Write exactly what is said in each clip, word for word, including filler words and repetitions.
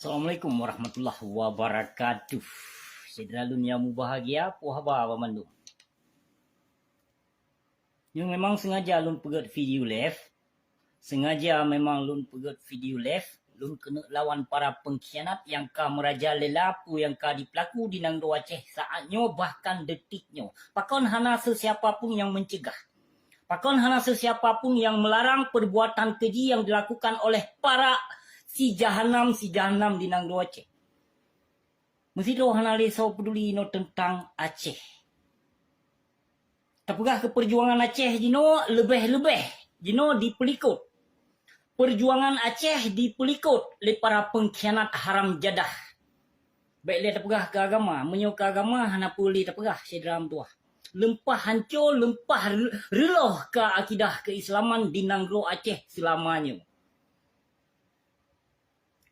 Assalamualaikum warahmatullahi wabarakatuh. Syedara lôn nyang mubahgia, peue haba banmandum? Nyoe memang sengaja lôn peugét video live. Sengaja memang lôn peugét video live. Lôn keuneuk lawan para pengkhianat nyang ka meurajalela peue nyang ka jipeulaku di nanggroe Aceh saat nyoe, bahkan detik nyoe. Pakon hana sesiapa pun nyang mencegah? Pakon hana sesiapa pun nyang melarang perbuatan keji nyang dilakukan oleh para si jahanam-sijahanam di nanggroe Aceh? Meusidroe hana lé soe peuduli inoe teuntang Aceh. Tapeugah keu peujuangan Aceh jinoe leubeh-leubeh, jinoe dipeulikot. Peujuangan Aceh dipeulikot lé para pengkhianat haram jadah. Bék lé tapeugah keu agama, meunyoe keu agama hana peue lé tapeugah, syedara meutuwah. Leumpah hanco, leumpah re-, reuloh ka akidah keuislaman di nanggroe Aceh seulama nyoe.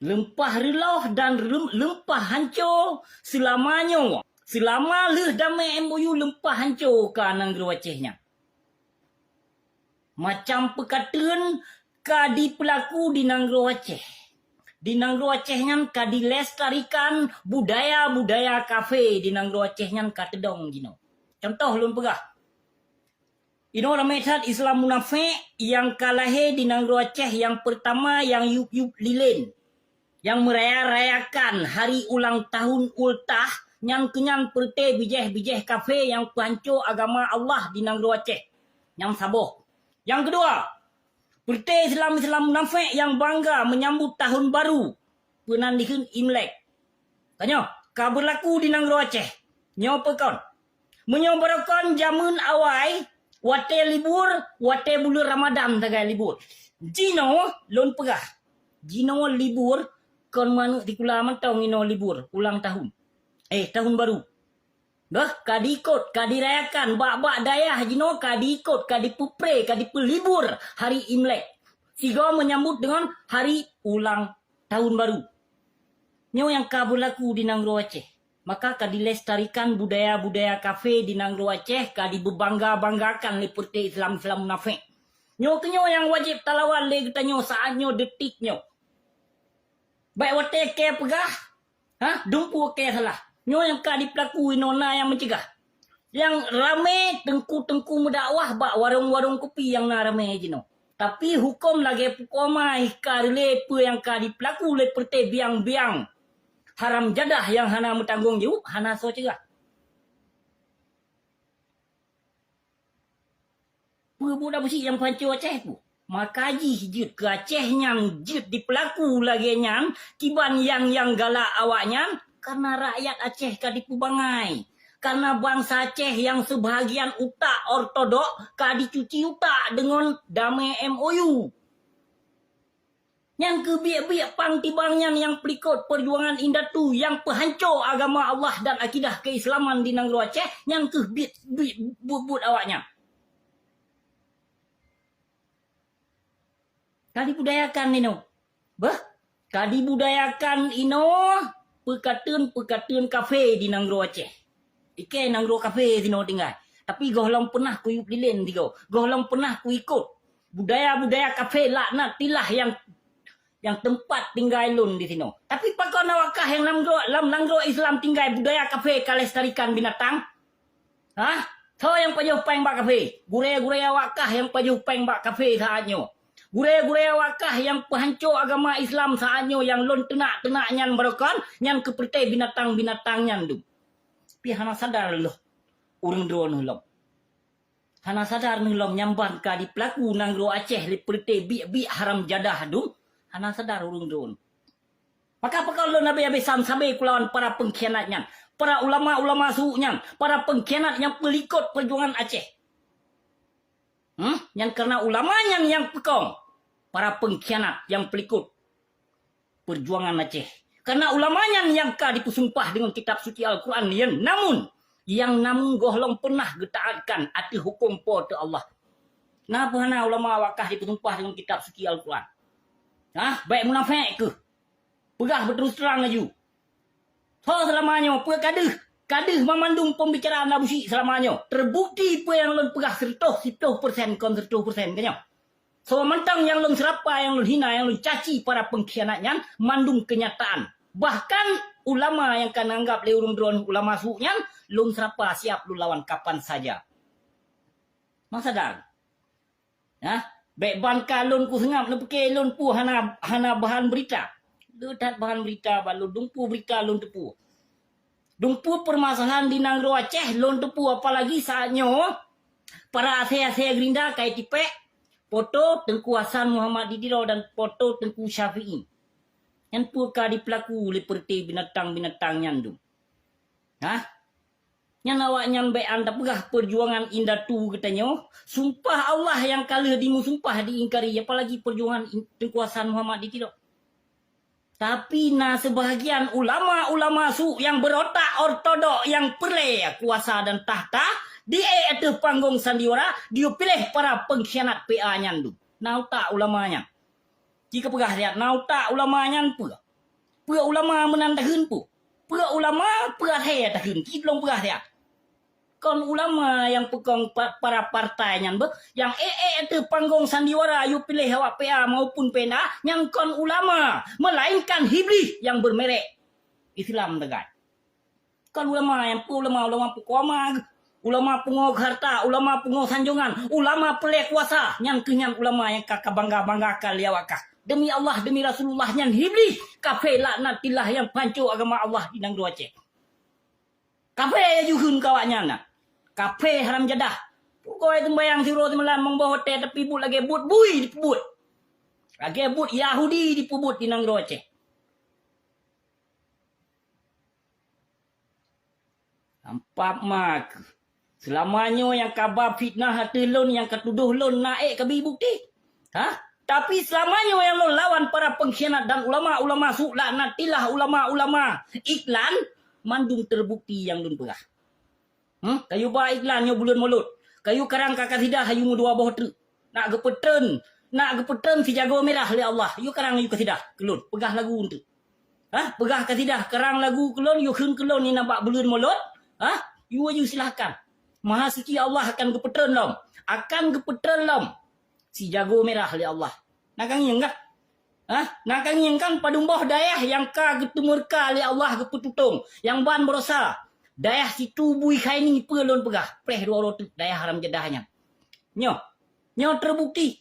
Leumpah reuloh dan leumpah hanco seulama nyoe. Seulama lheueh damé M O U leumpah hanco ka nanggroe Aceh nyan. Macam peukateuen ka dipeulaku di nanggroe Aceh. Di nanggroe Aceh nyan ka dilestarikan budaya-budaya kafé di nanggroe Aceh nyan ka teudong jinoe. Contoh lôn peugah, inoe ramé that Islam munafék nyang ka lahé di nanggroe Aceh nyang peurtama nyang yueb-yueb lilén, nyang meuraya-rayakan hari ulang tahun ultah nyan keunyan peureuté bijéh-bijéh kafé nyang peuhanco agama Allah di nanggroe Aceh. Nyang saboh. Nyang keudua, peureuté Islam-Islam munafék nyang bangga meunyambut tahun baru, peunan dikheun Imlek. Tanyoe, ka beurlaku di nanggroe Aceh. Nyoe peukon? Meunyoe barokon jameun awai, watée libur, watée buleuen Ramadan sagai libur. Jinoe lôn peugah, jinoe libur kon manök sikula mantong inoe libur ulang tahun. Eh, tahun baru. Beuh, ka diikot, ka dirayakan, bak-bak dayah jinoe ka diikot, ka dipeupré, ka dipeulibur hari Imlek. Sigoe meunyambut deungon hari ulang tahun baru. Nyoe nyang ka beurlaku di nanggroe Aceh. Maka ka dilestarikan budaya-budaya kafé di nanggroe Aceh, ka dibeubangga-banggakan lé peureuté Islam-Islam munafék. Nyoe keunyoe nyang wajéb talawan lé geutanyoe saát nyoe, detik nyoe. Bék watée kée peugah, ha, dumpeue kée salah. Nyoe nyang ka dipeulaku inoe na nyang meucegah. Nyang ramé teungku-teungku meudakwah bak warong-warong kupi nyang na ramé jinoe. Tapi huköm lagée pukoe mai ka reulée peue nyang ka dipeulaku lé peureuté biang-biang haram jadah nyang hana meutanggong jaweueb, hana soe cegah. Peue buet Abusyik nyang peuhanco Aceh peue? Maka jih jeuet keu Aceh nyan jeuet dipeulaku lagée nyan kiban nyang-nyang galak awaknyan, kareuna rakyat Aceh ka dipeubangai. Kareuna bansa Aceh nyang seubahgian utak ortodok ka dicuci utak deungon damé M O U. Nyan keuh biek-biek pang tibang nyan nyang peulikot peujuangan indatu nyang peuhanco agama Allah dan akidah keuislaman di nanggroe Aceh, nyan keuh biet, biet buet-buet awaknyan. Ka dibudayakan inoe. Beuh, ka dibudayakan inoe peukateuen-peukateuen kafé di nanggroe Aceh. Ikée nanggroe kafé sinoe tinggai. Tapi gohlom peunah kuyueb lilén sigoe. Gohlom peunah kuikot. Budaya-budaya kafé laknatillah nyang, nyang teumpat tinggai lôn disinoe. Tapi pakon awak kah nyang lam nanggroe, lam nanggroe Islam tinggai budaya kafé ka lestarikan binatang? Hah? Soe nyang pajoh péng bak kafé? Gurée-gurée awak kah nyang pajoh péng bak kafé saát nyoe? Gurée-gurée awak kah nyang peuhanco agama Islam saát nyoe nyang lôn teunak-teunak nyan barokon, nyan keuh peureuté binatang-binatang nyan dum. Pih hana sadar lom ureuëng droeneuh lom. Hana sadar neuh lom nyang ban ka dipeulaku nanggroe Aceh lé peureuté biek-biek haram jadah dum. Hana sadar ureuëng droeneuh. Maka pakon lôn habéh-habésan sabé kulawan para pengkhianat nyan, para ulama-ulama su nyan, para pengkhianat nyang peulikot peujuangan Aceh. Hmm? Nyan kareuna ulama nyan nyang peukong para pengkhianat nyang peulikot peujuangan Aceh. Kareuna ulama nyan nyang ka dipeusumpah deungon kitab suci Al-Quran, nyan namun, nyang namun gohlom peunah geutaatkan ateueh huköm Po teu Allah. Na peue hana ulama awak kah dipeusumpah deungon kitab suci Al-Quran? Hah? Bék munafék keuh. Peugah beuterus trang laju. Soe seulama nyoe peue ka deuh? Ka deuh banmandum peubicaraan Abusyik seulama nyoe. Teubukti peue nyang lôn peugah seureutôh siploh persen kon seureutôh persen, ka nyoe. Soe mantong nyang lôn seurapa, nyang lôn hina, nyang lôn caci para pengkhianat nyan mandum keunyataan. Bahkan ulama nyang ka neuanggap lé ureuëng droeneuh ulama su' nyan, lôn seurapa siab lôn lawan kapan saja. Masa dan, nah, bék ban ka lôn kuseungab neupiké lôn peue hana, hana bahan beurita. Le that bahan beurita bak lôn, dum peue beurita lôn teupeue. Dum peue peumasalahan di nanggroe Aceh lôn teupeue, apalagi saát nyoe para asèe-asèe Gerindra ka jitipék foto Teungku Hasan Muhammad di Tiro dan foto Teungku Syafi'i. Nyan peue ka jipeulaku lé peureuté binatang-binatang nyan dum. Hah? Nyan awaknyan bék an tapeugah peujuangan indatu geutanyoe. Sumpah Allah nyang ka lheueh dimeusumpah diingkari, apalagi peujuangan in-, Teungku Hasan Muhammad di Tiro. Tapi na seubahagian ulama-ulama su' nyang beurotak ortodok nyang peureulée kuasa dan takhta, di-ék ateueh panggong sandiwara, jiyue piléh para peungkhianat P A nyan dum. Na utak ulama nyan. Ci kapeugah siat, na utak ulama nyan peue? Peue ulama meunan takheun peue? Peue ulama peue asèe takheun? Ci lôn peugah siat. Kon ulama nyang peukong pa-, para partai nyan beuh, nyang ék-ék ateueh panggong sandiwara yue piléh awak P A maupun P N A, nyan kon ulama, melainkan hiblih nyang beumerek Islam teugai. Kon ulama nyang peue ulama, ulama peue koma geuh. Ulama pungoh harta, ulama pungoh sanjongan, ulama peureulée kuasa, nyan keuh nyan ulama nyang ka, ka bangga-banggakan lé awak kah. Demi Allah, demi Rasulullah, nyan hiblih, kafé laknatillah nyang pancok agama Allah di nanggroe Aceh. Kafé ya jukheun keu awaknyan na. Kafé haram jadah. Pukoi teumbayang siuroe simalam meuboh watée tapi buet lagée buet bui dipeubuet. Lagée buet Yahudi dipeubuet di nanggroe Aceh. Nampak makeuh. Seulama nyoe nyang kaba fitnah ateueh lôn, nyang ka tudoh lôn, na ék kabi bukeuti? Hah? Tapi seulama nyoe nyang lôn lawan para peungkhianat dan ulama-ulama su' laknatillah, ulama-ulama iklan, mandum teubukeuti nyang lôn peugah. Hmm? Kayue ba iklan nyoe buleuen Molot. Kayue karang ka kasidah, kayue meudua boh treuk. Nak geupeutreun, nak geupeutreun sijagoe mirah lé Allah. Yue karang yue kasidah keu lôn, peugah lagu eunteuk. Hah? Peugah kasidah, karang lagu keu lôn, yue kheun keu lôn nibak buleuen Molot. Hah? Yue, yue silahkan. Mahasuci Allah akan geupeutreun lom. Akan geupeutreun lom. Sijagoe mirah lé Allah. Na ka ngieng kah? Hah? Na ka ngieng kan padum boh dayah nyang ka geuteumurka lé Allah geupeututong, nyang ban baroesa. Dayah situ bui khaini peue lôn peugah, preh dua uroe teuk dayah haram jadah nyan. Nyoe, nyoe teubukeuti,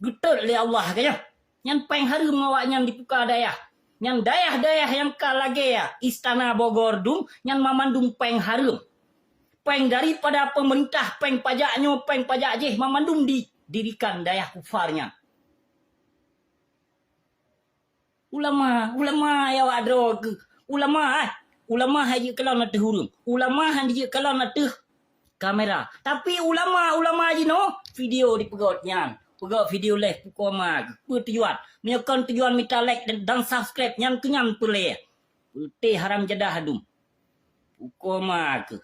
geutot lé Allah ka nyoe. Nyan péng hareuem awaknyan dipuka dayah. Nyan dayah-dayah nyang ka lagée Istana Bogor dum, nyan mamandum péng hareuem. Péng daripada peumeurintah, péng pajak nyoe, péng pajak jéh, mamandum didirikan dayah kufar nyan. Ulama, ulama ya awak droe keuh. Ulama, eh. Ulama han jeuet kalon ateueh ureuëng. Ulama han jeuet kalon ateueh kamera. Tapi ulama-ulama jinoe video dipeugét nyan. Peugét video leh pukoma keuh. Peue tujuan? Meunyoe kon tujuan mita like dan, dan subscribe nyan keuh nyan peulée. Peuté haram jadah dum. Pukoma keuh.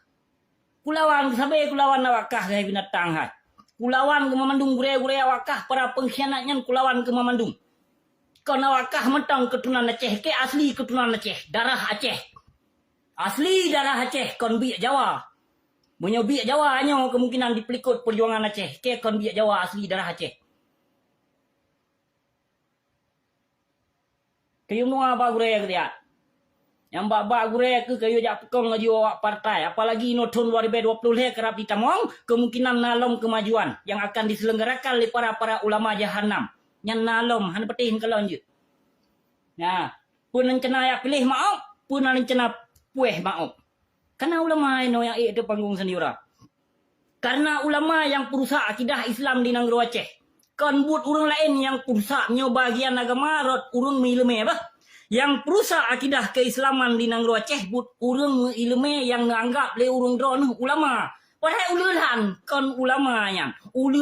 Kulawan keuh sabe kulawan awak kah hai binatang hai. Kulawan keuh mamandum gurée-gurée awak kah para peungkhianat nyan kulawan keuh mamandum. Kon awak kah mantong keuturonan Aceh, ke asli keuturonan Aceh, darah Aceh. Asli darah Aceh kon biek Jawa. Meunyoe biek Jawa nyoe kemungkinan dipeulikot peujuangan Aceh, ke kon biek Jawa asli darah Aceh. Kayue mua bak gurée keuh siat. Nyang bak-bak gurée keuh kayue jak peukong laju awak partai, apalagi inoe thon dua ribée dua ploh lhée karab jitamong, kemungkinan na lom keumajuan nyang akan diseulenggarakan lé para-para ulama jahanam. Nyan na lom, hana patéh neukalon jeuet. Nah, peue neuncana jak piléh maoh, peue neuncana puéh maoh. Kareuna ulama inoe nyang ék ateueh panggong sandiwara. Kareuna ulama nyang peurusak akidah Islam di nanggroe Aceh. Kon buet ureuëng laén nyang peurusak, nyoe bagian agama rot ureuëng meuileumé bah. Nyang peurusak akidah keuislaman di nanggroe Aceh buet ureuëng meuileumé nyang neuanggap lé ureuëng droeneuh ulama. Padahai uleueh lhan kon ulama nyan. Uleueh